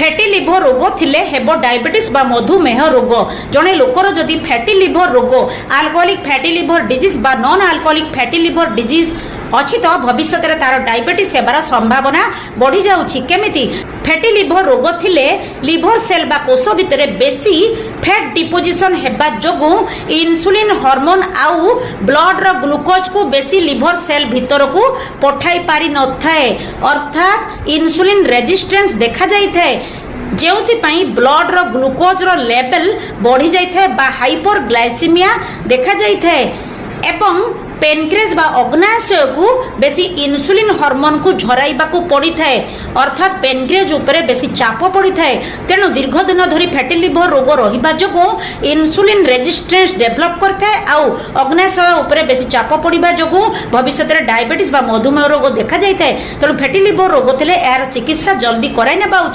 Fatty liver ରୋଗ ଥିଲେ ହେବ ଡାଇବେଟିସ୍ ବା ମଧୁମେହ ରୋଗ। ଜଣେ ଲୋକର ଯଦି ଫ୍ୟାଟି ଲିଭର ରୋଗ, ଆଲକୋହଲିକ ଫ୍ୟାଟି ଲିଭର ଡିଜିଜ୍ ବା non alcoholic fatty liver disease ଅଛି, ତ ଭବିଷ୍ୟତରେ ତାର ଡାଇବେଟିସ୍ ହେବାର ସମ୍ଭାବନା ବଢ଼ିଯାଉଛି। କେମିତି? ଫ୍ୟାଟି ଲିଭର ରୋଗ ଥିଲେ ଲିଭର ସେଲ୍ ବା କୋଷ ଭିତରେ ବେଶୀ ଫ୍ୟାଟ୍ ଡିପୋଜିସନ୍ ହେବା ଯୋଗୁଁ ଇନ୍ସୁଲିନ୍ ହରମୋନ୍ ଆଉ ବ୍ଲଡର ଗ୍ଲୁକୋଜକୁ ବେଶୀ ଲିଭର ସେଲ୍ ଭିତରକୁ ପଠାଇ ପାରିନଥାଏ। ଅର୍ଥାତ୍ ଇନ୍ସୁଲିନ୍ ରେଜିଷ୍ଟାନ୍ସ ଦେଖାଯାଇଥାଏ, ଯେଉଁଥିପାଇଁ ବ୍ଲଡର ଗ୍ଲୁକୋଜର ଲେଭେଲ ବଢ଼ିଯାଇଥାଏ ବା ହାଇପର ଗ୍ଲାଇସିମିଆ ଦେଖାଯାଇଥାଏ ଏବଂ ପେନକ୍ରେଜ୍ ବା ଅଗ୍ନାଶୟକୁ ବେଶୀ ଇନ୍ସୁଲିନ୍ ହରମୋନକୁ ଝରାଇବାକୁ ପଡ଼ିଥାଏ। ଅର୍ଥାତ୍ ପେନକ୍ରେଜ୍ ଉପରେ ବେଶୀ ଚାପ ପଡ଼ିଥାଏ। ତେଣୁ ଦୀର୍ଘ ଦିନ ଧରି ଫ୍ୟାଟି ଲିଭର ରୋଗ ରହିବା ଯୋଗୁଁ ଇନ୍ସୁଲିନ୍ ରେଜିଷ୍ଟାନ୍ସ ଡେଭଲପ୍ କରିଥାଏ ଆଉ ଅଗ୍ନାଶୟ ଉପରେ ବେଶୀ ଚାପ ପଡ଼ିବା ଯୋଗୁଁ ଭବିଷ୍ୟତରେ ଡାଇବେଟିସ୍ ବା ମଧୁମେହ ରୋଗ ଦେଖାଯାଇଥାଏ। ତେଣୁ ଫ୍ୟାଟି ଲିଭର ରୋଗ ଥିଲେ ଏହାର ଚିକିତ୍ସା ଜଲ୍ଦି କରାଇ ନେବା ଉଚିତ।